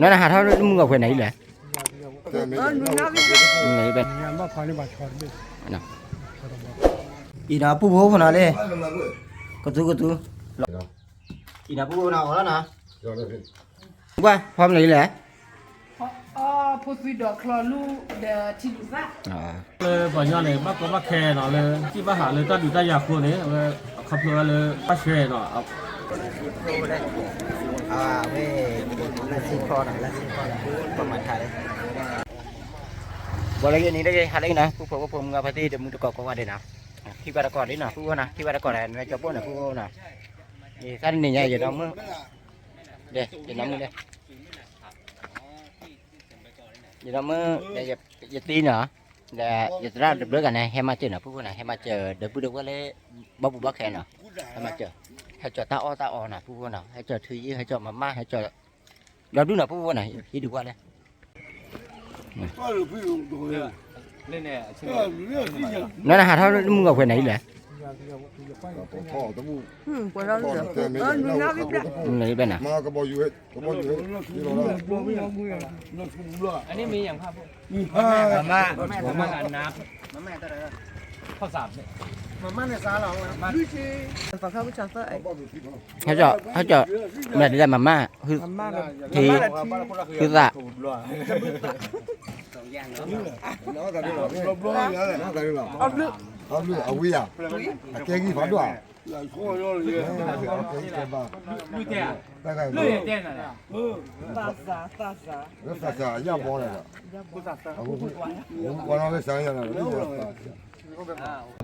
နနဟးထီၣ်လၢမုၢ်ဂီၤဖဲနၤအံၤလဲၣ်, အံၤဒီးပူဖိဖိနီၤလၢ ကသူကသူ, အံၤဒီးပူဖိနီၤ အီၤလီၤနီၤ, ကွၢ်ဖီမနုၤအံၤလဲၣ်, ဖိသွံဒီးချီလူဒီးထံလူၤသၣ် လၢပှၤကညီန့ၣ် ဘၣ်ကီဘၣ်ခဲနီၤ လၢစံၣ်ဘၣ်ဟးလၢတၢ်ဒုးတၢ်ယၤအဃိန့ၣ် အဝဲအခီဖျိဝဲလၢဘၣ်ဆွဲနီၤ, အဝဲ လၢစံၣ်ခီနီၤ လၢစံၣ်ခီနီၤ ပှၤမၤထါလၢ ပှၤလၢယနံၤလၢယဟးလၢနီၤ ပူဖိဖိမုၢ်ဂၤဖါတံၢ်တမူတကိးကိးဂၤဒဲးနီၤ, ခံဘၣ်တကိးဒ်နီၤ ပူဖိနီၤ ခံဘၣ်တကိးဒီး နွဲကၠီပိၢ်န့ၣ် ပူဖိနီၤ, ယသးတနံၤညါ ယနီၢ်မုၣ်, ယနီၢ်မုၣ်လဲၣ် ယနီၢ်မုၣ် ယသံနီၤ, ဒီးယသရၣ်တဘျုးဂၤန့ၣ် ဟဲမၤစၢၤနီၤ ပူဖိနီၤ ဟဲမၤစၢၤဒီပုၢ်ဒီဝဲၢ်လၢ ဘီပူၤဘီခဲနီၤ, ဟဲမၤစၢၤ, ဟဲကၠီၤတၢ်အီၣ်တၢ်အီနီၤ ပူဖိနီၤ ဟဲကၠီၤထူယုၢ် ဟဲကၠီၤမၤမၢ် ဟဲကၠီၤ ဒီဒူၣ်နီၤ ပူဖိနီၤ ဟံးဒုးကွၢ်လဲၣ် နနဟးထီၣ်လၢမုၢ်ဂီၤဖဲနၤအံၤလဲၣ်, နဘဲနၤ ဟဲကၠီၤ ဟဲကၠီၤ မ့ၢ်ဒ်လဲၣ် မၤမၢ် ထံ သုသး အဘျုး အဝံယၤ အကဲဂံၢ်ဖးဒိၣ်ဧါ, အကဲဂံၢ်ကဲဘါ, သးစၢ် သးစၢ် အယၢ်ဘီန့ၣ်ဒီး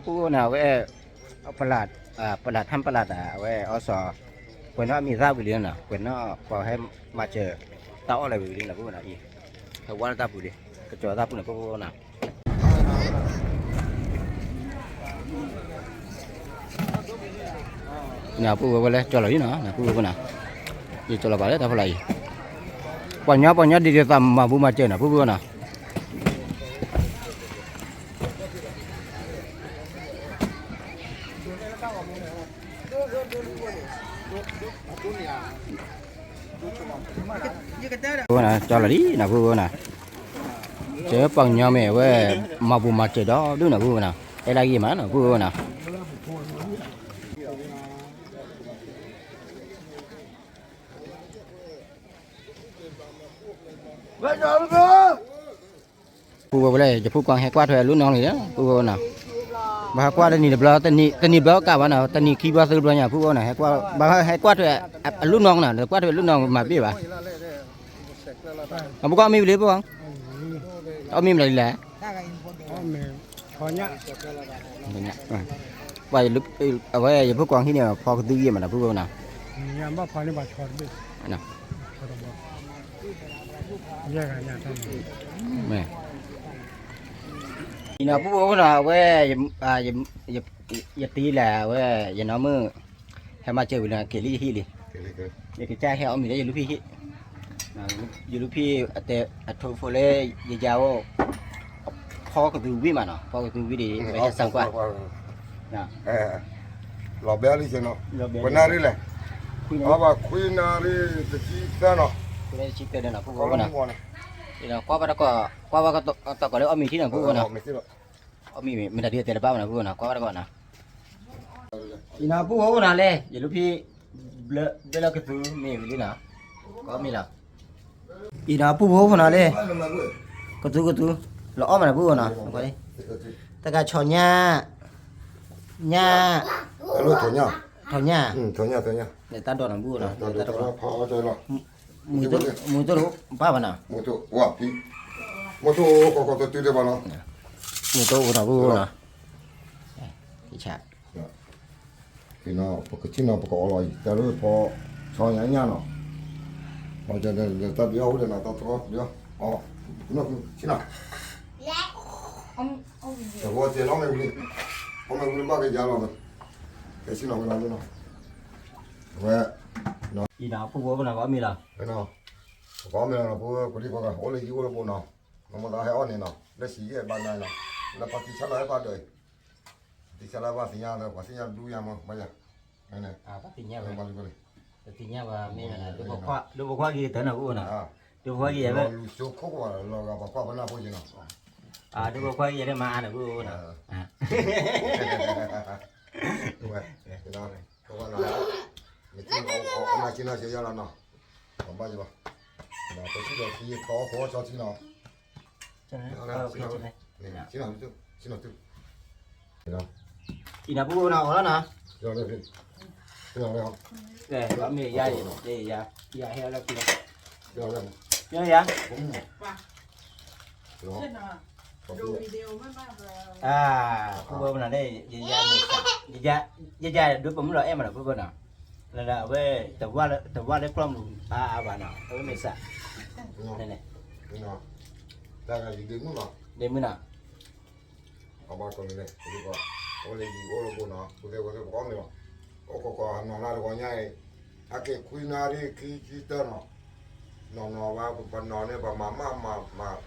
ပူဖိနီၤ အဝဲ ပလး ပလးထၢၣ်ပလးတၢ် အဝဲအီစီၤ ကွဲးနီၣ်အမံၤသၣ်ဝံၤလံနီၤ ကွဲးနီၣ်ပှၤဟဲမၤစၢၤ တၢ်အီၣ်လဲၤဝံၤလံနီၤ ပူဖိနီၤအံၤ ဟဲဝါလၢတၢ်ပူၤလံ ကကၠီၤတၢ်ပူၤန့ၣ် ပူဖိနီၤ န့ၣ် ပူဖိဝဲလၢကၠီၤလီၤလံနီၤ ပူဖိနီၤ ယကၠီၤလီၤဘၣ်လၢတၢ်ဖီလာ်အံၤ ပှၤညီပှၤညီဒ်သိးမၤဘူမၤစၢၤနီၤ ပူဖိနီၤ ပူဖိနီၤ ကၠီၤလီၤလံနီၤ ပူဖိနီၤ ကဲပှၤညီမ့ၢ်အဝဲ မၤဘူမၤစၢၤဒီဒူၣ်နီၤ ပူဖိနီၤ အဲၣ်လၢဂ့ၤမးနီၤ ပူဖိနီၤ ပူဖိဝဲလၢ ယဖိကွၢ်ဟဲကွၢ်ထွဲအလူၢ်နီၢ်လံ ပူဖိနီၤ ဘၣ်ဟဲကွၢ်တနံၤတဘျီ တနံၤဘျီကးဘၣ်နီၤ တနံၤခံဘျီသၢဘျီညါ ပူဖိနီၤ ဟဲကွၢ် ဘၣ်ဟဲကွၢ်ထွဲ အလူၢ်နီၢ်နီၤ ကွၢ်ထွဲအလူၢ်နီၢ်မၤဘ့ၣ်ဘၣ် အဖိကွၢ်အီၣ်မ့ၤဝံၤလံ ဖိကွၢ် အီၣ်မ့ၤမနုၤလဲၣ် ပှၤ အဝဲယဖိကွၢ်ဟံးန့ၢ်ဖီကသူယံာ်မးနီၤ ပူဖိနီၤ အံၤနီၤ ပူဖိနီၤ အဝဲ ယတံၤလဲၣ် အဝဲ ယနီၢ်မုၣ် ဟဲမၤစၢၤဝံၤလံ က့ၤလံယဟံၣ်လံ ယကစၢ်ဟဲအီၣ်မ့ၤလၢယလူၢ်ဖံဟံၣ် ယလူၢ်ဖံ အတဲ အထိဖိလၢ ယယၤအိၣ် ဖီကသူဝံၣ်မးနီၤ ဖီကသူဝံၣ်ဒီး ဝဲဟဲစၢၤကွၢ် လီၤဘဲလံဆ့နီၤ ပနၣ်ရံၣ်လဲၣ် အဘၣ်ခွံနၣ်ရံၣ်တဆံသၢနီၤ ခွံနၣ်ရံၣ်တဆံသၢနီၤ ပူဖိနီၤ ကွၢ်ဘၣ်တကိး ကွၢ်ဘၣ်တကိးလၢအီၣ်မ့ၤထံနီၤ ပူဖိနီၤ အီၣ်မ့ၤမ့ၢ်တၢ်ဒ်အတဲတဘၣ်ဘၣ်နီၤ ပူဖိနီၤ ကွၢ်ဘၣ်တကိးနီၤ အံၤနီၤ ပူဖိနီၤလဲၣ် ယလူၢ်ဖံ ဘျၢလၢကသူမ့ၢ်ဝံၤလံနီၤ ကီမ့ၢ်လီၤ အံၤနီၤ ပူဖိနီၤလဲၣ် ကသူကသူ လီၤအီၣ်မးနီၤ ပူဖိနီၤ တကးဆီညၣ် ညၣ် ထီညၣ် ထီညၣ် တၢ်ဒိးနီၤ ပူဖိနီၤ မူတအိၣ်ဘၣ်ဘၣ်နီၤ မူတအိၣ်ကီကီတတုၤဒဲးဘၣ်နီၤ မူတအိၣ်နီၤ ပူဖိနီၤ ပကထံၣ်နီၤ ပကအီလီၤအံၤ တၢ်လၢဖီ ဆီညါညါနီၤ ပှၤကတၢၢ်တၢ်ပယီၤအိၣ်ဒီးနီၤ တၢ်တြီပယီၤ အီ ထံနီၤ တဝီတဲလီၤမ့ၢ်ဝံၤ အီၣ်မ့ၢ်ဝံၤဘၣ်ကယၤလီၤ ကဲဆံနီၤဝဲလီၤနီၤ အဝဲ အံၤနီၤ ပူဖိနီၤ ကအီၣ်မ့ၤလီၤ ပကအီၣ်မ့ၤလီၤနီၤ ပူဖိ ပဒံပကအိၣ်လၢယအိၣ်လၢပူၤနီၤ နမ့ၢ်သးဟဲအီၣ်န့ၣ်နီၤ လၢစံးယဲၢ်ဘၣ်နၤနီၤ လၢပှၤသံဆါလီၤဟဲပှၤဒၢးအံၤ သံဆါလီၤပှၤသ့ၣ်ညါ ပှၤသ့ၣ်ညါဒူယၤမ့ၢ်ဘၣ်ယၤ ပသ့ၣ်ညါဘၣ်မ့ၢ် ဒိပခွါက့ၤတၢ်နီၤ ပူဖိနီၤ ဒိဖိခွါကယဲၢ်လၢ လူၤစိခိၣ်ကဝဲလီၤဂာ်ပှၤကွၢ်ပနၢ်ဖိက့ၤနီၤ, ဒိဖိခွါကယဲၢ်လၢမၤအါန့ၣ်ဖိနီၤ, ဝဲ, နက့ၤအီၣ်မၤက့ၤနီၤဆဲးယါလီၤနီၤ, ပဘၣ်ယဘၣ်, ပစံၣ်ဒီးခံခီအီၣ်ဖိအီၣ်ဆီထံနီၤ, ဆံၣ်နီၤဆံၣ်နီၤ, အံၤနီၤ ပုၢ်ဖိနီၤ အီၣ်လီၤနီၤ, မ့ၢ်ယါအံၤ ယဟဲလီၤခံလီၤ, ယါ, ပုၢ်ဖိနီၤန့ၣ် ယယါမ့ၢ်စး, ယဒုးပမုၣ်လီၤအဲၣ်မးနီၤ ပုၢ်ဖိနီၤ, လၢအဝဲ တဝၣ်လၢကျီၢ်မုၢ်အါအါဘၣ်နီၤ အဝဲမ့ၢ်စး, န့ၣ်, ဒ့မုၣ်နီၤ, အဘၣ်ကီးန့ၣ် အဝဲလၢယအိၣ်လၢဘိနီၤ ပကဲဝဲသ့ၣ်ပကအီၣ်မ့ၤလီၤ, အိၣ်ကီးကီးနီၤ နၤတဂီၤညါအံၤ, ဟဲက့ၤခွံနၣ်ရံၣ်ခံဆံတၢၢ်နီၤ, နီၤနီၤဘၣ် ပနီၤန့ၣ် ပမၤမၢ်မၤ, မၤ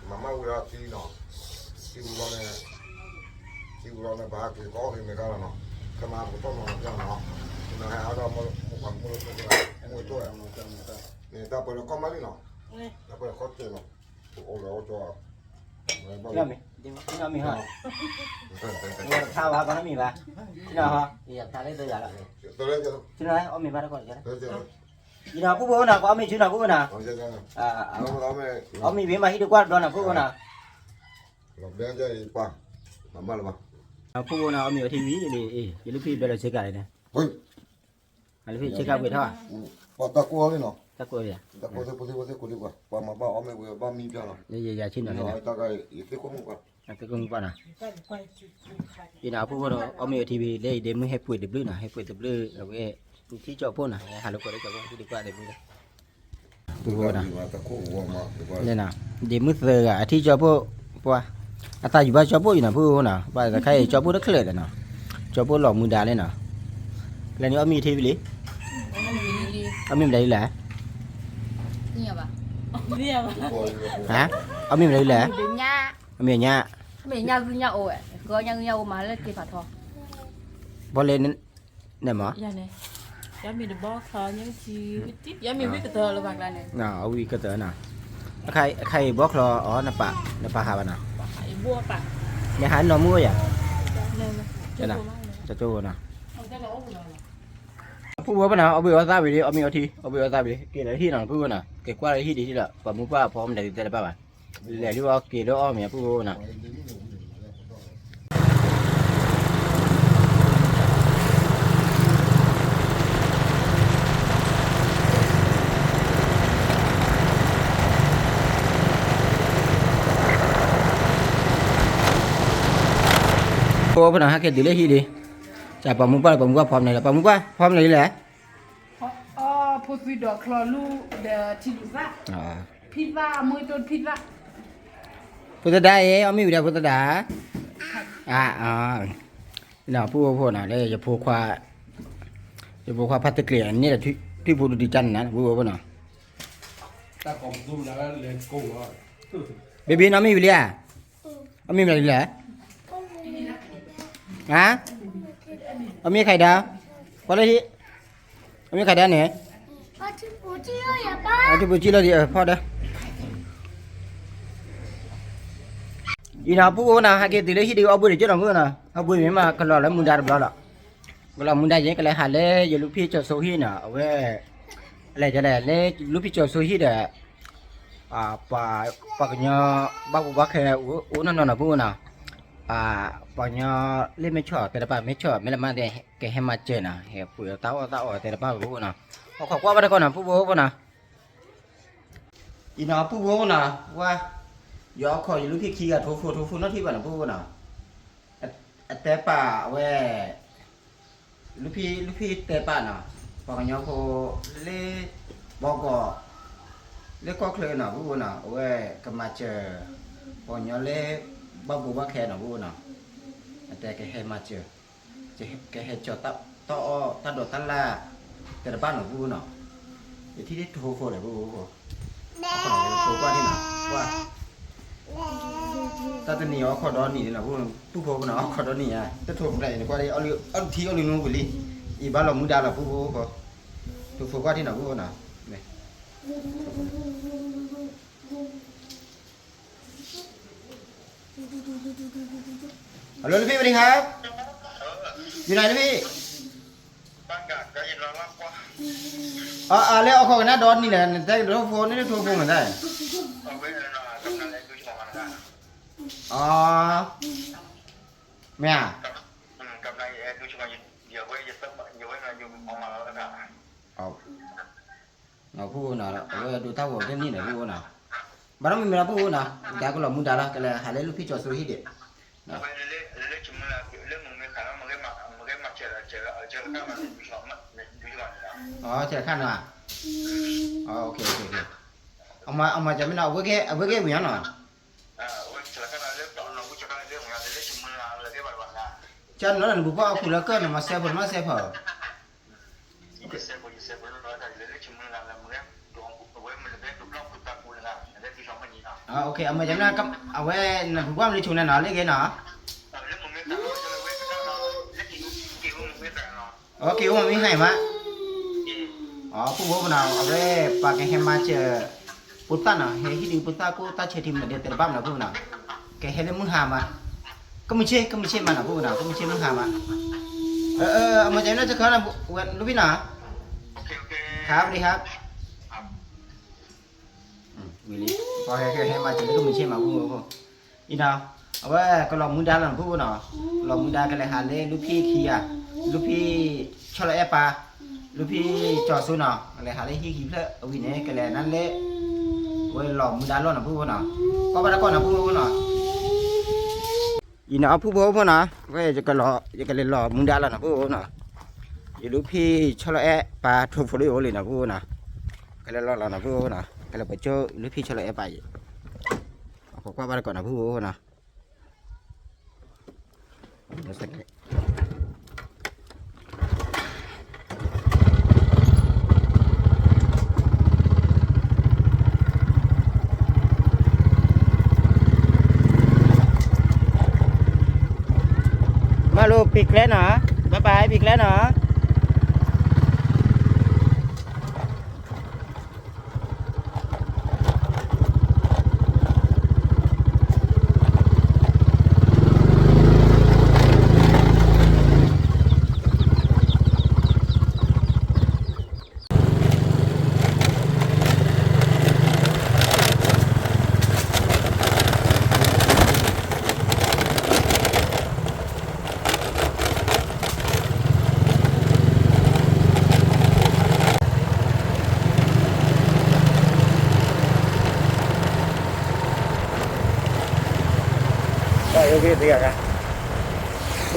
မၢ်ဝံၤလီၤသံနီၤ, သံဝံၤလီၤန့ၣ်, သံဝံၤလီၤန့ၣ် ပဟဲက့ၤကအီၣ်က့ၤမ့ၤခါလီၤနီၤ, ခဲမၤပကတီၢ်နီၤနီၤနီၤ, နဟဲအါထီၣ်မ့ၢ်ပှၤမုၢ်လၢမုၢ်လၢ, မ့ၢ်တၢ်ပှဲၤလၢခီၣ်မါလံနီၤ, တၢ်ပှဲၤလၢခီၣ်စဲးနီၤ, အိၣ်လၢအိၣ်ကၠီ မ့ၢ်ဟီ, တထါဘၣ် ကီးနီတမံၤဘၣ်, ဆ့နီၤဟီ, ယထါလၢတဂၤလီၤ, ဆ့နီၤ အီၣ်မ့ၤဘၣ်တခီ, ယနီၤ ပုၢ်ဖိနီၤ ကအီၣ်မ့ၤဆူနီၤ ပုၢ်ဖိနီၤ, အီၣ်မ့ၤဝံၤမးဟံၣ်ဒုးကွၢ်တဘျီနီၤ ပုၢ်ဖိနီၤ, ပုၢ်ဖိနီၤ အီၣ်မ့ၤအီထံဝံၤလံ, ယလူၢ်ဖံဘဲလီၤဆ့ကၤန့ၣ်, အလူၢ်ဖံဆ့ကၤပှ့ၤထီၣ်, တၢ်ကိၢ်အီၤလံနီၤ, တၢ်ကိၢ်အီၤ, ပှၤမၤဘၣ်အီၣ်မ့ၤဝံၤဘၣ်မံဘျီနီၤ, ယယၤဆ့နီၤ, သ့ၣ်ကိၢ်မုၣ်ကွၢ် အံၤနီၤ ပုၢ်ဖိနီၤ အီၣ်မ့ၤအီထံဝံၤ လၢအံၤဒ့မုၣ်ဟဲပှ့ၤတဘျုးနီၤ ဟဲပှ့ၤတဘျုး အဝဲ ထံကၠီၣ်ဖိနီၤ ဟဲဟးလိာ်ကွဲလၢကၠီၣ်ဖိ ထံဒုးကွၢ်ဒ့မုၣ်လၢ ပုၢ်ဖိနီၤ, ဒ့မုၣ်သၢဂၤ အထံကၠီၣ်ဖိ, ပှၤ, အသးယံၤဘၣ်ကၠီၣ်ဖိအံၤနီၤ ပုၢ်ဖိနီၤ ဘၣ်သခါအံၤကၠီၣ်ဖိတချၢးဒီးနီၤ, ကၠီၣ်ဖိလီၤမူဒါလံနီၤ, လၢန့ၣ်အီၣ်မ့ၤထံဝံၤလံ, အီၣ်မ့ၤမတၤဒ်လဲၣ်, အီၣ်မ့ၤမတၤဒ်လဲၣ်, အီၣ်မ့ၤညါ, မ့ၢ်ညါဂုၢ်ညါအိၣ်ဝဲ, ဂီၤညါဂုၢ်ညါအိၣ်မးလၢက့ၤဖးထီ, ဘီလဲၣ်, န့ၣ်မး, ယမ့ၢ်တဘီချီ, ယမ့ၢ်ဝံကတၢၢ်လၢပှၤကျါန့ၣ်, ဝံကတၢၢ်နီၤ, အခါအံၤဘီချီအီၤ နပာ်ဟးဘၣ်နီၤ, နဟးနီၢ်မူအိၣ်ယၤ, တကၠိနီၤ, ပုၢ်ဖိပနီၤ အီၣ်ဘှံးအီၣ်သၣ်ဝံၤလံ အီၣ်မ့ၤအီထံ အီၣ်ဘှံးအီၣ်သၣ်ဝံၤလံ က့ၤလၢဟံၣ်နီၤ ပုၢ်ဖိနီၤ က့ၤကွၢ်လၢဟံၣ်ဒံးဟံၣ်လီၤ ပှၤမူပှၢ်ဖီမတၤဒ်သဲတဘၣ်ဘၣ်, လဲၤဒ်အီၣ်က့ၤလၢအီၣ်မ့ၤပုၢ်ဖိနီၤ ဖိဖိနီၤ ဟဲက့ၤတုၤလၢဟံၣ်လံ, ပှၤမူပှၢ်လၢ ပှၤမူပှၢ်ဖီမနုၤလဲၣ် ပှၤမူပှၢ်ဖီမနုၤလဲၣ်, အီၣ်ဖိသၣ်ဒီးချီလူဒီးထံလူသၣ်, ဖံသၣ်မူတိဖံသၣ်, ဖိသဒါအံၤ အီၣ်မ့ၤဝံၤဒီး ဖိသဒါ, ပုၢ်ဖိဖိနီၤ လၢယဖိခွါ, ယဖိခွါဖါတကျ့ၤန့ၣ်ဒီး ထွံၣ်ဖိဒုးဒံးကၢ်န့ၣ်နၤ ပုၢ်ဖိဖိနီၤ baby နီၢ်မ့ၢ်ဝံၤလံဧါ, အမ့ၢ်မနုၤလဲၣ်, ဟါ, အမ့ၢ်ခါအံၤဒီး, ကွၢ်လၢဟံၣ်, အမ့ၢ်ခါဒၣ်န့ၣ်, အထံပူၤကံၣ်လီၤဒံးဖီဒီး, အံၤနီၤ ပုၢ်ဖိနီၤ ဟဲက့ၤတုၤလၢဟံၣ်ဒံးအီၣ်ဘှံးတက့ၢ်နီၤ ပုၢ်ဖိနီၤ အီၣ်ဘှံးမ့ၢ်မးကလီၤလၢမူဒါတဘျီလီၤ ကလီၤမူဒါယဲၢ် ကလဲၤဟးလၢယလူၢ်ဖံကၠီၤစိဟံၣ်နီၤ အဝဲ, လဲၤကလဲၤ လၢလူၢ်ဖံကၠီၤစိဟံၣ်ဒီး, ပှၤကညီ, ဘၣ်ဘူးဘၣ်ခဲ, အိၣ်နီၢ်နီၢ်နီၤ ပုၢ်ဖိနီၤ, ပှၤကညီလၢမဲဆီၣ်သဲတပၤ မဲဆီၣ် မဲလၢမါသဲ, ကဟဲမၤစၢၤနီၤ ဟဲပှ့ၤတၢ်အီၣ်တၢ်အီသဲတပၤ ပုၢ်ဖိနီၤ, ဟီၣ်ခိၣ်ကွၢ်ဘၣ်တခီနီၤ ပုၢ်ဖိဖိနီၤ အံၤနီၤ ပုၢ်ဖိနီၤ ဝါ, ယအီၣ်ခိၣ်ယလူၢ်ဖံခံဂၤ ထိၣ်ဖိထိၣ်ဖိနီၣ်ထံၣ်ဘၣ်နီၤ ပုၢ်ဖိနီၤ, အတဲပာ်အဝဲ, လူၢ်ဖံ, လူၢ်ဖံတဲပာ်နီၤ, ပှၤကညီဖိလၢ, ဘီကီၢ်, လၢကီၢ်ချၢနီၤ ပုၢ်ဖိနီၤ အဝဲကမၤစၢၤ, ပှၤကညီလၢ, ဘၣ်ဘူးဘၣ်ခဲနီၤ ပုၢ်ဖိနီၤ, အတဲကဟဲမၤစၢၤ ကဟဲကၠီၤတၢ်အီၣ်တၢ်ဒီးတၢ်လၢ်, တဲတဘၣ်နီၤ ပုၢ်ဖိနီၤ, ယထံၣ်ထိၣ်ဖိလဲၣ် ပုၢ်ဖိ, ဖိကွၢ်န့ၣ်နီၤ, ကွၢ်, တၢ်တနံၤအီၣ်ခိၣ်ဒီနံၤလံနီၤ ပုၢ်ဖိနီၤ အီၣ်ခိၣ်ဒီနံၤဧါ တထိၣ်ဖိန့ၣ် နကွၢ်အီၣ်ထံအီၣ်လံနူပူၤလံ, အံၤဘၣ်လီၤမူဒါလီၤ ပုၢ်ဖိ, ထိၣ်ဖိကွၢ်ထံၣ်နီၤ ပုၢ်ဖိနီၤ, Hello ลูกพี่ สวัสดีครับ อยู่ไหนลูกพี่ อ๋อ อ่า แล้วเอาของกันนะ ดอนนี่แหละ แต่โทรโฟนนี่โทรโฟนเหมือนกัน อ๋อ ไม่อ่ะ အဖုအိၣ်နီၤ အဝဲဒိးတၢ်ဂီၤတန့ၢ်နီၤ ဖုအိၣ်နီၤ ဘၣ်ဒီးမ့မ့ၢ်လၢဖုအိၣ်နီၤ ကကလီၤမူဒါလီၤ ကလဲၤဟးလၢလူၢ်ဖံကၠီၤစိဟံၣ်ဒံး ဆဲးခါနီၤ အမၤကမ့ၢ်နီၤ အဝဲကဲဝံၤနီၤ ကနီၤနဘူးပှၢ်အီၣ်ခိၣ်လၢကၢၢ်န့ၣ် မၤစဲဖိးမၤစဲဖိး အမၤကမ့ၢ်နီၤ အဝဲနဘူးပှၢ်မလံၤဆိန့ၣ်နီၤ လၢက့နီၤ အက့အိၣ်မ့ၢ်ဟါအံၤမး အဖုဖိနီၤ အဝဲပှၤကဟဲမၤစၢၤ ဖိသၣ်နီၤ ဟဲဟံးဒုးဖိသၣ်ကိၢ်သၣ်ဆၢထံမနုၤဒဲး တဲတဘၣ်မနီၤ ဖုနီၤ ကဟဲလၢမုၢ်ဟါမး ကမုၢ်ဆ့ၣ် ကမုၢ်ဆ့ၣ်မးနီၤ ဖုနီၤ ကမုၢ်ဆ့ၣ်မုၢ်ဟါမး အမၤကမ့ၢ်နီၤ တခါနီၤ ဝဲလူၢ်ဖံနီၤ ခါပဒံဟါ ဝံၤလံ ပှၤဟဲဟဲမၤစၢၤလၢကမုၢ်ဆ့ၣ်မး ဖုဖိ အံၤနီၤ အဝဲကလီၤမူဒါလီၤနီၤ ဖုဖိနီၤ လီၤမူဒါကလဲၤဟးလၢလူၢ်ဖံခံဂၤ လူၢ်ဖံဆီလီၤအဲၣ်ပၢ် လူၢ်ဖံကၠီၤစိနီၤ ကလဲၤဟးလၢဟံၣ်ခံဖျၢၣ်အဝံၤန့ၣ် ကလဲၤနၤလၢ ဝဲလီၤမူဒါလီၤနီၤ ဖုဖိနီၤ ကွၢ်ဘၣ်တၢ်ကီၢ်နီၤ ဖုဖိနီၤ အံၤနီၤ အဖုဖိဖိနီၤ ဝဲ ယကလဲၤလီၤမူဒါလီၤနီၤ ဖုဖိနီၤ ယလူၢ်ဖံဆီလီၤအဲၣ်ပၢ် ထိၣ်ဖိလၢယအိၣ်လံနီၤ ဖုဖိနီၤ ကလဲၤလီၤလီၤနီၤ ဖုဖိနီၤ ကလဲၤပကၠိလူၢ်ဖံဆီလီၤအဲၣ်ပၢ်အံၤ ကွၢ်ဘၣ်တၢ်ကီၢ်နီၤ ဖုဖိနီၤ မၤလိပံၤကျဲနီၤ ဘၣ်ပာ်ပံၤကျဲနီၤ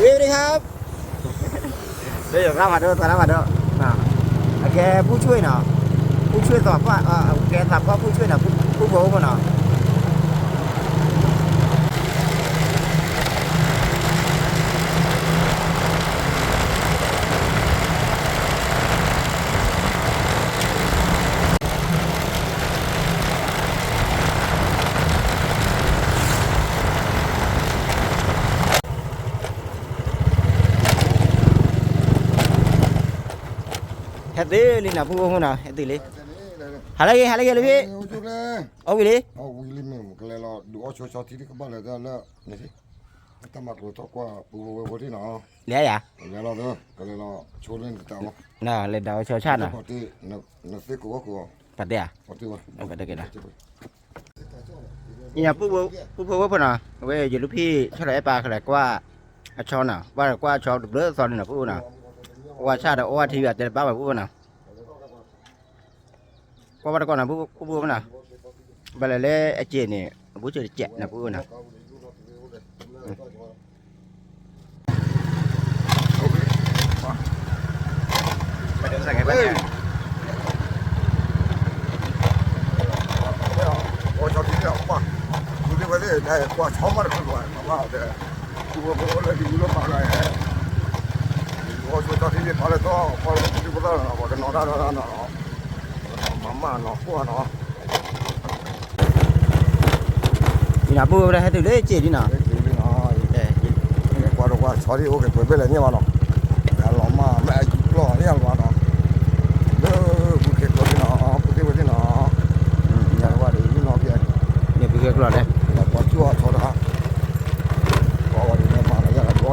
ဝ့ၢ်ဝ့ၢ်ဟါ လၢယသးဖးဒိၣ် သးလၢဖးဒိၣ် အကဲ ဖူဆွေးနီၤ ဖူဆွေးသးဖီ အကဲသးဖီ ဖူဆွေးနီၤ ဖူဖိအိၣ်နီၤ ဟဲတုၤလံနီၤ ဖုဖိဖိနီၤ ဟဲတုၤလံ ဟါလၢဂ့ၤ ဟါလၢဂ့ၤလၢဖံ အိၣ်ဝံၤလံ ကလဲၤလီၤဒုးအီၣ်ဆိဆီထံတကဘၣ်လၢလၢ တၢ်မၤကျိၤထီၣ်ကွၢ်ပူဖိဝဲဖိထံနီၤ လဲၤယၤ လဲၤလီၤ ကလဲၤလီၤဆိလၢနတၢ်အီၣ် လဲၤဒုးအီၣ်ဆိဆၣ်နီၤ နသ့ကိးဝဲကိး ပှၤတဲဧါ ပှၤတဲဝဲ ပှၤတဲက့ၤလီၤ အံၤ ဖုဖိဝဲဖိနီၤ အဝဲယလူၢ်ဖံဆီလီၤအဲၣ်ပၢ်ကလဲၤကွၢ်အဆီနီၤ ဘၣ်ကွၢ်အဆီတဘျုးသီန့ၣ်နီၤ ဖုဖိနီၤ အိၣ်ဝဲဆၣ်ဒီးအိၣ်ဝဲထံဂၤတဲတဘၣ်ဘၣ် ဖုဖိနီၤ ကွၢ်ဘၣ်တကီၢ်နီၤ ဖုဖိဖိနီၤ ဘၣ်လဲၤလၢအစဲးန့ၣ် အဘူးကၠိတစဲးနီၤ ဖုဖိနီၤ ပှၤဆီထံလၢအပှၢ် သူသ့ၣ်ဝဲသ့ၣ် ကွၢ်ဆီမးတဖုကွၢ် မၤမးဒီး သူဝဲဖိလၢဒ်မူလၢမၤလၢ အီၣ်ဆိဆီထံသ့ၣ်ဖးလၢသီ ကွၢ်လၢသူသ့ၣ်ဖိသၣ်လီၤ ပှၤကနီၤတၢ်နီၤနီၤ မၤမးနီၤ ကွၢ်နီၤ အံၤနီၤ ပူဝဲဟဲတုၤလၢစ့ၢ်ဒ်နီၤ ကွၢ်တကွၢ်ဆီဒ်အိၣ်က့ၤပှဲၤဘ့ၣ်လဲၣ်ညါဘၣ်နီၤ လီၤမၢ်မ့ၢ်အယူၢ်ကျီၢ်န့ၣ်လီၤနီၤ လၢပူၤခဲကျီၢ်သ့ၣ်နီၤ ပူၤသ့ၣ်ဝဲသ့ၣ်နီၤ ယၤတဝၢ်ဒီးယုၢ်နီၤက့ၤ န့ၣ်ပူၤခဲကျီၢ်လဲၣ် ကွၢ်ကၠူၣ်အဆီတခါ ကွၢ်ဝဲဒ်န့ၣ်မၤလၢယၤ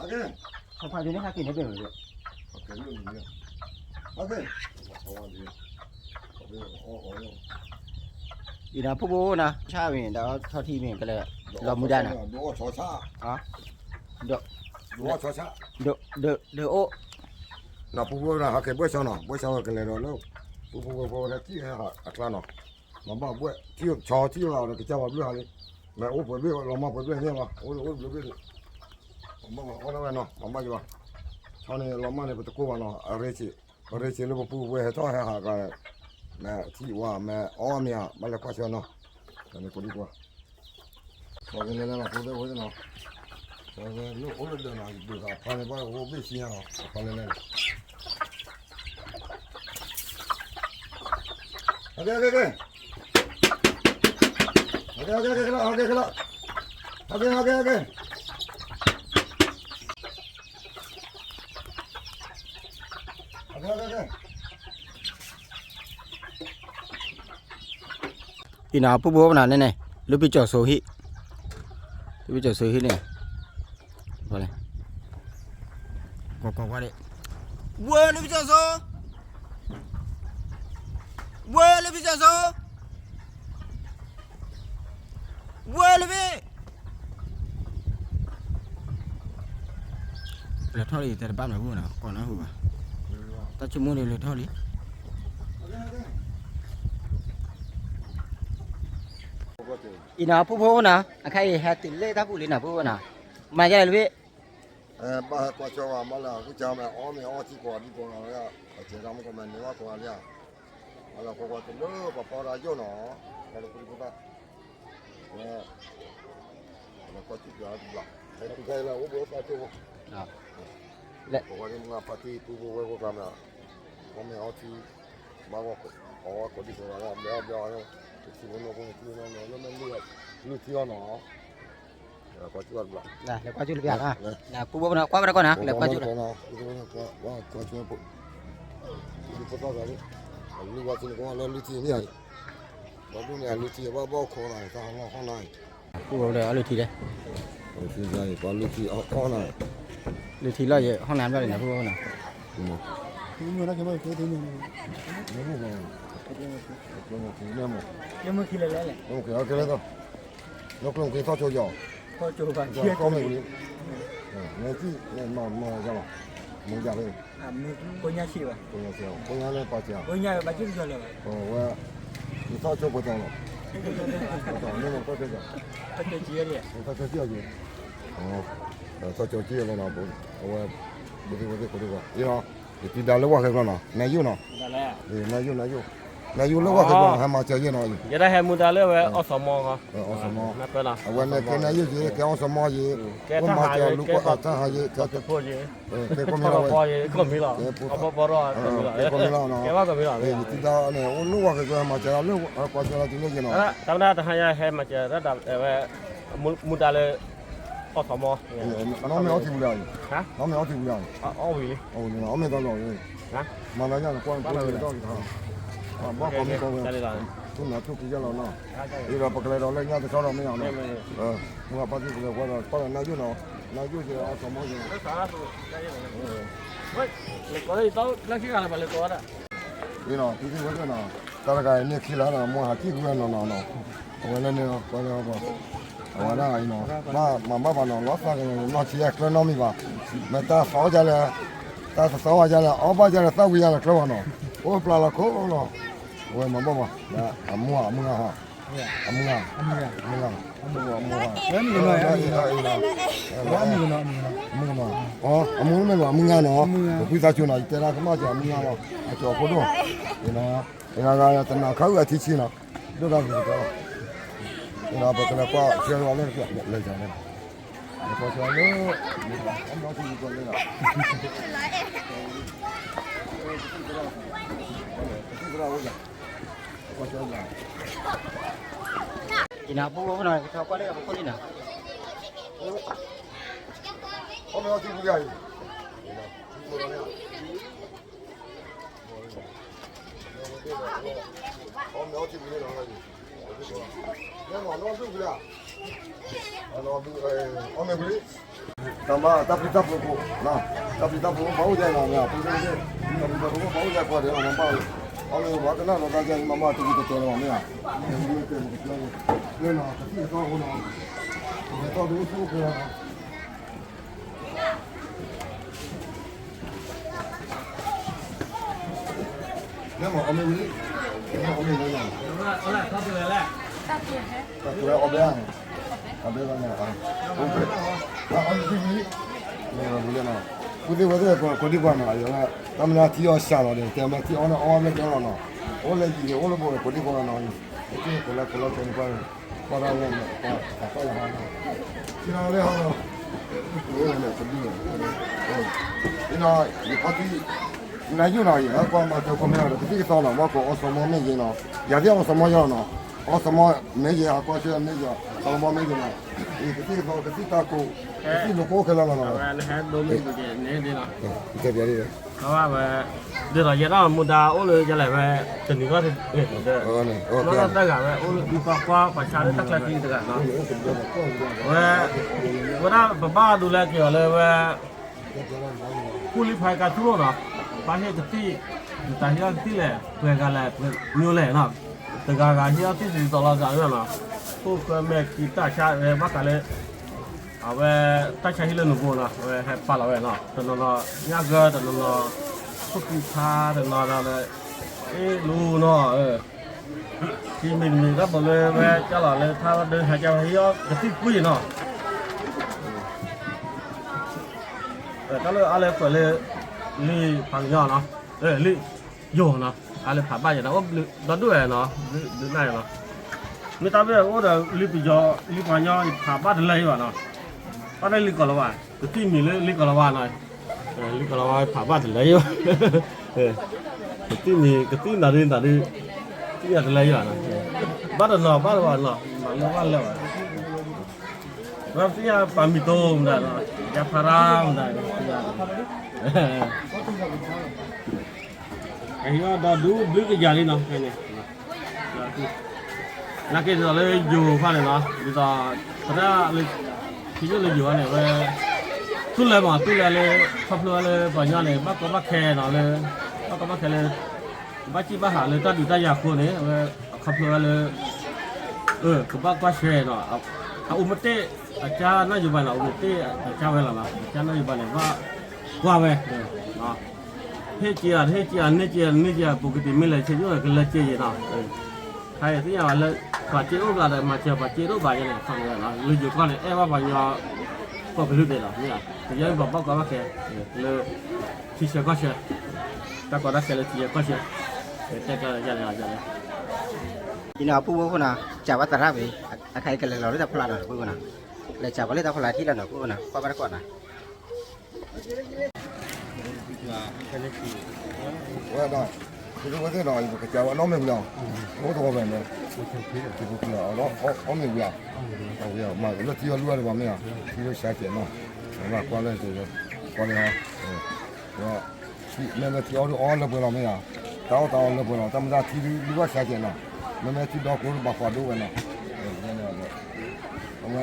အကဲ ဖးဖးဒ်န့ၣ် ဟးက့ၤန့ၣ်ပဲ အကဲ အံၤဒီးဖိဖိနၤ ဆါဝံၤ ဒီးထီထံမ့ၢ်ကလဲၤ လီၤမူဒါနၤ ဒိးအီၣ်ဆီဆၣ် ဒိး ဒိး ဒိး ဒိးအိၣ် နဖိဖိနၤ ဟးက့ၤဘှဲၣ်ဆီနီၤ ဘှဲၣ်ဆီဝဲကလဲၤဒီးလၢ ဖိဖိဖိဖိဝဲဒၣ်ထံၣ်အကျါနီၤ မၤဘၣ်ဘှဲၣ် ထံၣ်ဆီထံၣ်ဝဲဒီးကစၢ်ပှၤဘျုးဟးလံ မ့ၢ်အိၣ်ပှဲၤဘ့ၣ် လီၤမၢ်ပှဲၤဘ့ၣ်န့ၣ်ဘၣ် အိၣ်အိၣ်တဘျုးဘ့ၣ်န့ၣ် မၤဘၣ်အီၣ်ဒၣ်ဝဲနီၤ မၤဘၣ်ယဘၣ် ဆီန့ၣ်လီၤမၢ်န့ၣ် ပတကိးဘၣ်နီၤ အရ့ဆံး အရ့ဆံးလၢပပူၤဝဲဟဲထီၣ်ဟဲဟးက မ့ၢ်ထံၣ်ဝါ မ့ၢ်အီၣ်မ့ၢ်ဧါ ဘၣ်လဲၤကွၢ်ဆၢနီၤ တၢ်န့ၣ်ကိးဒံကွၢ် ဆီဂ့ၤလဲၤလဲၤလီၤ ဖိသၣ်ဝဲနီၤ ဆီဂ့ၤလၢအိၣ်လၢဒၢးနီၤ ယဒုးဃာ်အဖါန့ၣ် ဘၣ်အိၣ်ဘ့ၣ်ဆံညါနီၤ အဖါလဲၤလဲၤလီၤ ဟဲက့ၤ ဟဲက့ၤ ဟဲက့ၤ ဟဲက့ၤ ဟဲက့ၤ ဟဲက့ၤ ဟဲက့ၤ ဟဲက့ၤ ဟဲက့ၤ ဟဲက့ၤ အံၤနၤ ဖိဖိပနၤန့ၣ်န့ၣ် လၢပကၠီၤစိဟံၣ် လၢပကၠီၤစိဟံၣ်န့ၣ် ကွၢ်ကွၢ်ကွၢ်ဒ့ၣ် ဝဲလၢပကၠီၤစိ ဝဲလၢပကၠီၤစိ ဝဲလၢဘ့ၣ် လဲၤထီၣ်လံ တဲတဘၣ်မနုၤဃိနီၤ ကီးနၢ်ဟူဘၣ် တၢ်ဆိကမိၣ်န့ၣ်လဲၤထီၣ်လံ အံၤနၤ ဖိဖိနၤ အခါအံၤဟဲတုၤလၢတၢ်ပူၤလံနၤ ဖိဖိနၤ မၤယဲလဲၣ်လၢဘ့ၣ် ဘၣ်ဟဲကွၢ်ဆၢဘၣ် ဘၣ်လၢအဃုစၢ်မ့ၢ်အီၣ်မ့ၢ်အီထံကိးဂၤဒ်ကိးဂၤလံ အစဲးတၢ်မူကီၢ်မ့ၢ်န့ၢ်ဘၣ်ကိးဂၤလံ ဘၣ်လၢကွၢ်ကွၢ်တလၢပှၤဖီဒၣ်ယိၣ်နီၤ ပှၤလၢပှၤဖိသၣ် ဝဲ လဲၤကွၢ်ဆၢပျးတဘျီ ဟဲတုၤခဲအံၤလၢအိၣ်ဘှံးအိၣ်သါကၠိဖိ ကိးဂၤဒ်မုၢ်ဂၢ်ဖါတံၢ် ပုၢ်ဖိဝဲၢ်ဖိကျါမ့ၢ် အီၣ်မ့ၢ်အီထံ ဘၣ်ဂီၢ် အီၣ်ဝဲကိးဒံကိးဂၤလၢအဘျဲၢ်အီၣ်ဘျဲၢ်အီၣ် တထံဖိနီၢ်ဖိန့ၣ် ထံဖိနီၢ်ဖိလၢမ့ၢ်လုၢ်ထံအီၣ်နီၤ လဲၤကွၢ်ဆၢတဘျီ လဲၤကွၢ်ဆၢတဘျီ လဲၤကွၢ်ဆၢတဘျီ ကွၢ်ဆၢဖိ လုၢ်ဝဲသ့ၣ်န့ၣ်ကီးလၢလုၢ်ထံန့ၣ်အံၤ ဘၣ်ဒိၣ်န့ၣ်အလုၢ်ထံဘၣ်ဘၣ်ခိးလီၤ တၢ်ဟီၣ်လီၢ်ဟီၣ်နၤအံၤ ဖိဖိဒီးအလုၢ်ထံဒီး ပှၤလုၢ်ထံအီၣ်နၤ လုၢ်ထံလီၤယဲၢ်ဟီၣ်နၤဘျီန့ၣ် ဖိဖိနီၤ လၢမုၢ်ခံလဲၣ်လဲၣ်လဲၣ် လၢကျိၣ်မုၢ်ခံသီၣ်ဆိယီၤ သီၣ်ဆိဘၣ် ကီၢ်မ့ၢ်ဝံၤ မ့ၢ်သံ မၤမၤယၤလီၤ မၤယၤလီၤ ကိညါဆံးဘၣ် ကိညါဆံး ကိညါလၢပှၤစၢၤ ကိညါဘၣ်ကၠူၣ်ကၠီလၢၤဘၣ် ဝဲ ယသီၣ်ဆိပှဲၤတီၤလီၤ ပှဲၤတီၤ မ့ၢ်မၤသီၣ်ဆိယီၤ သီၣ်ဆိကံၢ်လံ သီၣ်ဆိကံၢ်လီၤ သီၣ်ဆိကံၢ်လီၤနီၤ အဝဲ ဘုသ့ၣ်ဝဲသ့ၣ်ကိးဒံကီး အံၤနီၤ ယတံၤဒါလၢဝၢ်ဃဲကျီနီၤ နၢ်ယိၣ်နီၤ နၢ်ယိၣ် နၢ်ယိၣ် နၢ်ယိၣ်လၢဝၢ်ဃဲကျီနီၤ ဟဲမၤစၢၤယဲၢ်နီၤ ယဲဒၣ်ဟဲမူဒါလၢဝဲအီၣ်စီၤမီၤ အီၣ်စီၤမီၤ အဝဲန့ၣ်ကဲနၢ်ယိၣ်ယဲၢ် ကဲအီၣ်စီၤမီၤယဲၢ် ကဲတၢ်ဟးယဲၢ် ကဲပှၤတၢ်ဟးယဲၢ် ကဲကိးမံၤလီၤဝဲ ကဲကိးမံၤလီၤ ကဲကိးမံၤလီၤ ကဲဘၣ်ကိးမံၤလီၤ ယတံၤဒါန့ၣ် အိၣ်လၢဝၢ်ဃဲကျီ ဟဲမၤစၢၤလၢ ကွၢ်စၢၤလီၤတုၤလၢယဲၢ်နီၤ တၢ်မနုၤတဟါညါဟဲမၤစၢၤတၢ်ဒၣ် ဝဲ မူဒါလၢ အီၣ်စီၤမီၤ နီၢ်မ့ၢ်အီထံပူၤလံ နီၢ်မ့ၢ်အီထံပူၤလံ အီၣ်ဝံၤလံ အီၣ်မ့ၢ်သီလီၤ မၤလၢညါန့ၣ် ကွၢ်နကွၢ်န့ၣ် ဘၣ်ကိးမံၤကိးဝဲ သူၣ်နၤထူၣ်ကံယဲၢ်လီၤနီၤ အံၤဒီးပကလဲၤဒီးလၢညါတဆီဒီးမ့ၢ်ဧါနီၤ မုၢ်ဂၢ်ဖါတံၢ်ပကလဲၤဝဲဒီး ကွၢ်ဒီးနၢ်ယိၣ်နီၤ လၢယိၣ်ကဲအီၤစီၤမီၢ်ကဲ, လၢကီးလၢယတၢ်လၢခံဂၤလၢၤဘၣ်လၢကီးဝဲဒၣ်, ဝဲနီၤ ဖုသ့ၣ်ဝဲသ့ၣ်နီၤ, တၢ်တဂၤအံၤန့ၣ်ခံလၢနီၤ မ့ၢ်ဟးကံၣ်ဃုဝဲနီၤနီၤနီၤ, အဝဲလၢန့ၣ် ကွၢ်လၢအဂီၢ်, အဝဲဒၣ်အံၤနီၤ ဘၣ်မၤဘၣ်ဘၣ်နီၤ လီၤသးကညီၤနီၢ်ဆံးအကျၢၢ်နီတမံၤဘၣ်, မ့ၢ်တၢ်သီၣ်ဒ်လဲၣ်, တၢ်သီၣ်ဝဲဒ်လဲၣ် အီၣ်ဘၣ်ဒ်လဲၣ် သၣ်ဝံၤယါလၢကျၢၢ်ဘၣ်နီၤ, အိၣ်ပျၢ်လီၤခိၣ်လီၤ, အဝဲမၤဘၣ်ဘၣ်, အမုၢ်အမုၢ်ဂၤဟီ, အမုၢ်ဂၤ, အမုၢ်ဂၤ, အမုၢ်ဂၤ, အမုၢ်ဂၤ, အမုၢ်ဂၤနီၤ, ပဖုသးစူၤနီၤ ယတဲဒၣ်ကမၣ်က့ၤအမုၢ်ဂၤလီၤ အကၠီၤဖိဒိၣ်, ဂၤဂၤတနၤခါအုၣ်အထံဆံနီၤ, ဒိၣ်တၢ်ဂ့ၤကတၢၢ်လီၤ, ပကလဲၤကွၢ်ဆှၢလီၤလၢတဖျၢၣ်လဲၤကၠီၤလဲၣ်, လဲၤကွၢ်ဆှၢလၢ, အမ့ၢ်ထံကီၢ်လဲၣ်လီၤ, ပသံၣ်သရၣ်အိၣ်ယၤ, ကွၢ်ဆှၢယၤ, ကနၢ်ပူဖိနီၤ ကထီၣ်ကွၢ်လၢအပခိၣ်လံနီၤ, အမ့ၢ်ထံကီၢ်လဲၣ်လီၤ, အမ့ၢ်ထံကီၢ်လဲၣ်လီၤ, အမ့ၢ်ထံကီၢ်လဲၣ်လီၤ, အမ့ၢ်ဝံၤလံ, တၢ်မၤတၢ်ပျံၤတၢ်ဖုးကိး, တၢ်ပျံၤတၢ်ဖုးဘၣ်အိၣ်ယဲနီၤ မ့ၢ်, တၢ်ပျံၤတၢ်ဖုးဘၣ်အိၣ်ယဲကွၢ်ဒီး မၤဘၣ်, အမ့ၢ်ဝဲကနၣ်ဒီးတၢ်ယဲ မၤဘၣ်တဝံၤတတဲာ်လီၤမ့ၢ်ဧါ, မ့ၢ်တဲမကကျၢၤ, လၢနီၤ ကသံၣ်ကသီအဃိနီၤ, ကသံၣ်ကသီဒုးအိၣ်ဆူၣ်အိၣ်ချ့လီၤနီၤ လၢမၤအီၣ်မ့ၢ်ဝံၤလံ, လၢမၤအီၣ်မ့ၢ်ဝံၤလံ, တၢ်ကဝဲအီၣ်ဘဲဧါ, အဘဲဘၣ်န့ၣ်, အီၣ်မ့ၢ်ဝံၤလံ, မ့ၢ်ဝံၤလံနီၤ, ဝံၤသ့ၣ်ဝဲသ့ၣ် ကိးဒံကွၢ်နီၤ အယၤဝဲ, တၢ်မနုၤထံအီၣ်စှၤလီၤဒီး တဲမ့ၢ်ထံအီၣ်န့ၣ်အီၣ်ဝဲမ့ၢ်ကဲလီၤနီၤ, အိၣ်လၢယံၤန့ၣ် အိၣ်လၢဘိန့ၣ် ကိးဒံကွၢ်နီၤ, ကိးလၢကိးလၢကဲန့ၣ်ကွၢ်, ကွၢ်ဒၣ်ဝဲန့ၣ် တၢ်သီၣ်လၢဟီနီၤ, ထံလီၤလၢဟီနီၤ, အိၣ်န့ၣ်ကဒု, အံၤနီၤ ယဖီထံ နယိၣ်နီၤ ယဟဲကွၢ်မၤစၢၤခိၣ်မ့ၢ်ဒီး ကသံၣ်ကသီနီၤ ဘၣ်ကိးအီၣ်စီၤမီၢ်မ့ၢ်ယဲနီၤ, ယၤသ့ၣ်အီၣ်စီၤမီၢ်ယဲလီၤနီၤ, အီၣ်စီၤမီၢ်မ့ၢ်ယဲ ဟးကွၢ်ဆၢမ့ၢ်ယဲ, စီၤမီၢ်မ့ၢ်ယဲနီၤ, အံၤကသံၣ်ကသီ ကသံၣ်တၢ်ကိး, ကသံၣ်လိာ်ကိးခဲလၢာ်လီၤနီၤ, ကဲပျးဒ်ဝဲ, အဝဲ, ဒ်သိးယဲဒၣ်မူဒါအိၣ်လၢယလဲၣ်ဝဲ, တနံၤဂီၢ်, နီၢ်နီၢ်တၢ်ဂၤဝဲ အိၣ်လၢကွၢ်ကွၢ်ပှၤဆါလၢတၢ်ချၢခံတဂၤနီၤ, ဝဲ, ဝဲဒၣ်ပဘၣ်ဒိလၢက့ၤအီၤလၢဝဲ ကူလံဖဲကါထူၣ်လိၣ်နီၤ, ဘၣ်ဟ့ၣ်ကသံၣ်, နတၢ်ဟ့ၣ်အီၣ်ကသံၣ်လဲၣ် ပှဲၤဂၤလဲၣ် ပှဲၤမၠိလဲၣ်နီၤ, တဂၤဂၤဟ့ၣ်အီၣ်ကသံၣ်တဒ်သိးလိာ်သးနီၤ, ခိၣ်ဃၢမဲာ်ခံတၢ်ဆါဝဲဘၣ်ဃးလၢ, အဝဲ, တၢ်ဆါဟံၣ်လၢနဘိနီၤ အဝဲဟဲပာ်လီၤဝဲနီၤ, တနီၤနီၤညၣ်ဂၢၢ် တနီၤနီၤ, ခိၣ်ခံဆါ တနီၤနီၤလၢ, အ့ၣ်လူနီၤ, ထံမံၤတမံၤတၢ်ဘိးလၢဝဲကၢ်လီၤလၢထါဒၢဟဲကၢ်ဝဲဟ့ၣ်အီၣ်ကသံၣ်ကွံာ်နီၤ တၢ်လၢအါလၢကွဲးလၢ, လံာ်ဖးကညီနီၤ, လံာ်ယိာ်နီၤ, အါလၢဖးဘၣ်ယဲနီၤ အိၣ်ဘျုးဒီဒူၣ်ဝဲနီၤ, ဘျုးနၢ်ယဲနီၤ, မ့ၢ်တၢ်ဘၣ်အိၣ်ဒီးလံာ်ပယီၤ လံာ်ပှၤကညီဖးဘၣ်တလၢယဲဘၣ်နီၤ, ဘၣ်လၢလံာ်ကီၤလၤဝါ, ကသံၣ်မံၤလၢလံာ်ကီၤလၤဝါနီၤ, လံာ်ကီၤလၤဝါဖးဘၣ်တလၢယဲဘၣ်, ကသံၣ်မံၤ ကသံၣ်နၤဒုနၤဒု, သ့ၣ်ညါတလၢယဲဘၣ်နီၤ, ဘၣ်တနီၤဘၣ်တဘၣ်နီၤ မၤလၢဘၣ်လၢဘၣ် ဝဲသ့ၣ်ညါပာ်မံၤတိၢ်မတၤနီၤ ယါဖးရါမတၤ, ကဟ့ၣ်အီၣ်ဒီဒူၣ်ဘျုးကယၤလံနီၤ, နာ်က့ဒ်သိးလၢယိၤခီန့ၣ်နီၤ ဒ်သိး, သရၣ်လၢ, ထံယိၣ်လၢယိၤခီန့ၣ် ဝဲ, သူၣ်လၢမး သူၣ်လၢလၢ, ခီဖျိလၢပှၤကညီန့ၣ် ဘၣ်ကီဘၣ်ခဲနီၤလၢ, ဘၣ်ကီဘၣ်ခဲလၢ ကဘၣ်စံၣ်ဘၣ်ဟးလၢတၢ်ဒုးတၢ်ယၤအဃိန့ၣ် အဝဲ, အခီဖျိဝဲလၢ, ကဘၣ်ကွၢ်ဆှဲနီၤ, အအိၣ်မ့ၢ်တ့ၢ်, အကါနၢ်ယိၤဘၣ်န့ၣ် အအိၣ်မ့ၢ်တ့ၢ်အကါဝဲလီၤနီၤ အကါနၢ်ယိၤဘၣ်န့ၣ် ဘၣ်ကွၢ်ဝဲ, ဟ့ၣ်က့ၤအီၤ တဟ့ၣ်က့ၤအီၤ န့ၢ်က့ၤအီၤ တန့ၢ်က့ၤအီၤ ပူၤကတံၤမ့ၢ်လဲၤဆ့ယိၣ်န့ၣ် ကလဲၤက့ၤယဲနီၤ, ခါအံၤသ့ၣ်ညါဘၣ်လၢ, ပှၤစ့အိၣ်ဘၣ်ဒီး မၤစၢၤပှၤစ့တအိၣ်ဘၣ်ယဲန့ၣ် ခီန့ၣ်ဝဲနီၤ လၢယိၤခီန့ၣ် အဲၣ်ဘၣ်ပှၤကညီ, ကိးကလုာ်သ့ၣ်လီၤ မ့ၢ်ဧါ, ပယီၤဘၣ်ဘၣ်ကွၢ်ဘၣ်ခဲ, လၢ, ထံဆၢကီၢ်ဆၢ, တၢ်ကီတၢ်ခဲလၢထံဆၢကီၢ်ဆၢ, တဲကျၢၤယၤန့ၣ်, အံၤနီၤ ပူဖိနီၤ ကးဘၣ်သရၣ်ဝံၤ, အခါအံၤကလဲၤလီၤလၢတၢ်ဖီလာ်နီၤ ပူဖိနီၤ, လဲၤကးဘၣ်လၢတၢ်ဖီလာ်ထံလီၤနီၤ ပူဖိနီၤ ကွၢ်ဘၣ်တၢ်ကွၢ်နီၤ ဝဲဒၣ်, သုဝဲသ့ၣ်နီၤ ယကစၢ်ဝဲနီတမံၤဝံၤလီၤ, အိၣ်သဝီဖဲန့ၣ်, ဒီး, အီၣ်မ့ၤဝံၤဧါ, မ့ၢ်လၢထံအီၣ်လူအီၣ်တဘၣ်မ့ၢ်ဧါ, ထံလၢဆါကဲးနီၤ, ကွၢ်လၢ, ကွၢ်လၢ, မ့မ့ၢ်ထံအီၣ်ဒုးအီၣ်လၢပှဲၤလီၤမ့ၢ်ဧါ, တၢ်အီၣ်တၢ်အီလၢပှဲၤလီၤ တၢ်မ့ၢ်တၢ်ထံဒုးလူဘၣ်ဆါကဲးနီၤ, မ့မ့ၢ်ထံဒီကိးဘၣ်ကွၢ်ဒိဝဲနီၤ, အဝဲ,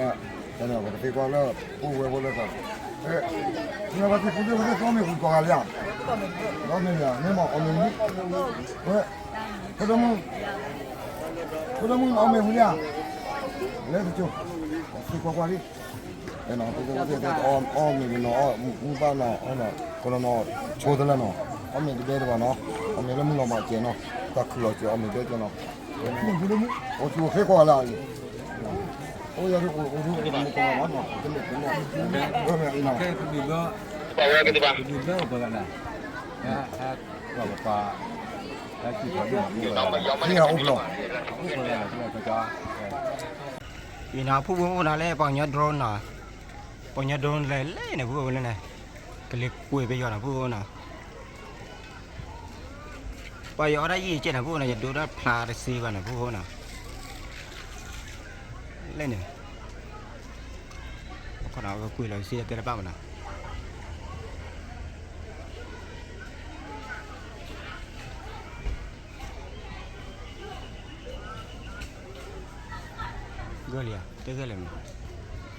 ပကသ့ကွၢ်လၢ အိၣ်ဝဲဖိလၢ နဘၣ်သ့ၣ်ကူသ့ၣ်ဝဲသ့ၣ် သီမ့ၢ်ဝံၤကီးဂၤလံဧါ, သီမ့ၢ်လံဧါ မ့ၢ်မး အီၣ်မ့ၢ်ဝံၤ, ဝဲ, ဖိဒိၣ်မုၣ်, ဖိဒိၣ်မုၣ် အီၣ်မ့ၢ်ဝံၤလံဧါ, လဲၤတကၠိ, သ့ၣ်ကွၢ်ကွၢ်လံ, သ့ၣ်ကွၢ်ကွၢ်လံ, အီၣ်မ့ၢ်ဝံၤနီၤ အီၣ်မူဘၣ်နီၤ အီၣ်နီၤ ကနီၤနီၤ ဆိတလၢနီၤ, အီၣ်မ့ၢ်တဘဲတဘၣ်နီၤ, အီၣ်မ့ၢ်လၢမုၢ်လီၤဘၣ်စဲးနီၤ, တၢ်ခုၣ်လီၤစဲး အီၣ်မ့ၢ်ဘဲကၠီနီၤ, အိၣ်ဆူၣ်အိၣ်ချ့ကွၢ်လၢအံၤ အိၣ်ယၤဒ်အိၣ်ဒ်အိၣ်ဒ်အိၣ်ဒ်မူကီၢ်ဘၣ်နီၤ တမ့ၢ်တမ့ၢ် ပဘံၣ်ဘၢ ပဘံၣ်ဘၢအိၣ်ပှၤဂၤဒၣ် ပှၤပှၤ ဟ့ၣ်အအိၣ်ဖျိ အိၣ်ပှၤဂၤဒၣ် အံၤနီၤ ဖုၣ်ဖုၣ်အိၣ်နီၤလၢ ပှၤကညီ drone နီၤ ပှၤကညီ drone လဲၤလဲၣ်န့ၣ် ဖုၣ်ဖုၣ်န့ၣ် ကလံၤကွံာ်ပယီၤနီၤ ဖုၣ်ဖုၣ်နီၤ ပှၤယအီၣ်ဒၣ်ယံာ်ကဲနီၤ ဖုၣ်ဖုၣ်နီၤ ယဒိတၢ်ဖျါတစ့ဘၣ်နီၤ ဖုၣ်ဖုၣ်နီၤ လဲၣ်န့ၣ် ခီနီၤ ကွံာ်လီၤစ့တဲတဘၣ်မနီၤ ဂ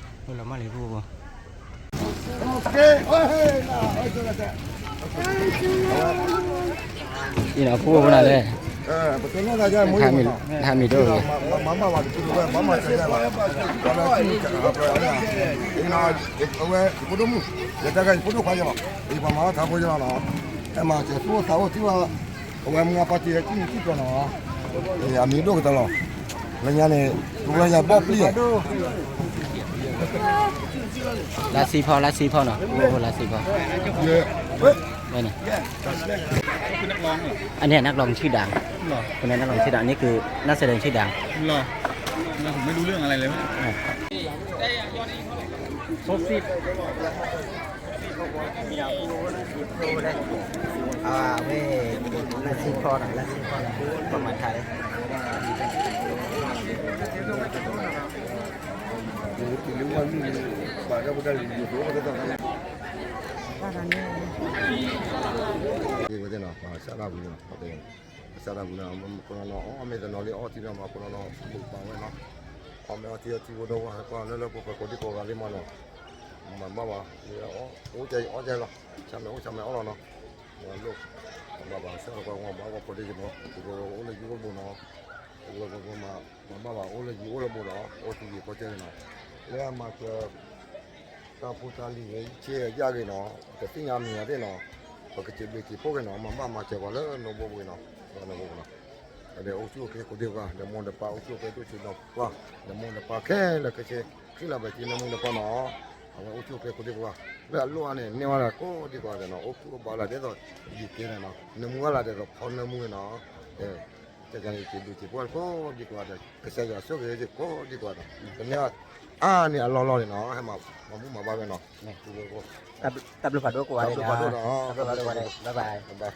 ၢၢ်လံဧါ တဂၢၢ်လၢၤမး ဂၢၢ်လီၤမၢ်လံ ဖုၣ်ဖုၣ် အံၤနီၤ ဖုၣ်ဖုၣ်နၤလဲၣ် ထါမံၤဒိၣ် အဝဲ ယဖိဒိၣ်မုၣ် ယတၢ်ဂၤယဖိဒိၣ်ခွါယလီၤ ယပှၤမၤထါဖိယလီၤနီၤ အဲၣ်မၤစၢၤသူၣ်အိၣ်သးအိၣ်ထံဘၣ် အဝဲမုၢ်အပၢ်တံၤဟဲထံၣ်န့ၣ်ထံၣ်ကီးနီၤ အမံၤဒိၣ်ကတၢၢ်လီၤ လၢညါန့ၣ် တူၢ်လၢညါဘီၣ်ပျံၤ လါစံဖီ လါစံဖီနီၤ လါစံဖီ အန့ၣ် นักร้องชื่อดัง คนนี้นักร้องชื่อดัง นี่คือนักแสดงชื่อดัง ဝဲ လါစံဖီနီၤ လါစံဖီနီၤ ပှၤမၤထါလၢ ဝဲသ့ၣ်နီၤ ပှၤစၢ်တၢ်ဝံၤနီၤ ပှၤသ့ၣ် ပစၢ်တၢ်ဝံၤနီၤ ကနီၤနီၤ အီၣ်မ့ၢ်တနီၤလံ အီထံဒီးမၤကနီၤနီၤ ပူၤပာ်ဝဲနီၤ အီၣ်မ့ၢ်အီထံအီထံဖိဒီးဝဲ ကွၢ်လၢလၢပှဲၤပှဲၤကိးဒံကိးဂၤလံမးနီၤ မၤဘၣ်ဘၣ် အိၣ်ကဲအီၣ်ကဲလီၤ ဆၢမ့ၢ်အိၣ်ဆၢမ့ၢ်အီၣ်လီၤနီၤ ဝဲလိၣ် ဘၣ်ဘၣ်ဆၢတကွၢ်ဝဲဘၣ်ကိးဒံကနီၤ ပကအိၣ်လၢယံၤအိၣ်လၢဘူးနီၤ ပကမၤဘၣ်ဘၣ်အိၣ်လၢယံၤအိၣ်လၢဘူးနီၤ အိၣ်တယံၤကီၢ်ကဲနီၤ လၢအမၤစၢၤ တၢ်ဖိတၢ်လံၤဂ့ၤ ဆ့ယါဂ့ၤနီၤ တသ့ၣ်ညါမံၤအသ့ၣ်နီၤ ပကစံးဘျုးစံးဖှိၣ်က့ၤနီၤ မၤဘၣ်မၤစၢၤပှၤလၢနီၢ်ဘိပူၤနီၤ နီၢ်ဘိပူၤနီၤ ဒီးအိၣ်ဆူၣ်အိၣ်ချ့ကိးဒံကီး ဒီးမိၢ်ဒီးပၢ်အိၣ်ဆူၣ်အိၣ်ချ့ဒိၣ်ဆံးနီၤပှၢ် ဒီးမိၢ်ဒီးပၢ်ခဲလၢာ်ခဲဆ့ ချံလၢဘၣ်က့ၤနၢမူနီၤပှၢ်နီၤ အဝဲအိၣ်ဆူၣ်အိၣ်ချ့ကိးဒံကီး လၢအလိၣ်အါန့ၣ် န့ၢ်ဝဲဒၣ်ကိးဒံကီးနီၤ အိၣ်ဖုၣ်အိၣ်ဘါလၢဒ်သိး ယကဲန့ၣ်နီၤ နၢမူဝဲလၢဒ်သိးဖီနၢမူနီၤ ကဲန့ၣ် ယစံးဘျုးစံးဖှိၣ်ကိးဒံကီးဒီး ကစၢ်ယွၤဆိၣ်ဂ့ၤကိးဒံကီးဒီး ကန့ၢ်အါန့ၢ်အလီၢ်လီၢ်န့ၣ်နီၤ ဟဲမၤမူမၤဘၣ်ဝဲနီၤ တၢ်ဘျုးဖးဒိၣ်ကိးဂၤဒဲးနီၤ တၢ်ဘျုးဖးဒိၣ်နီၤ bye bye ဘၣ်ဘၣ်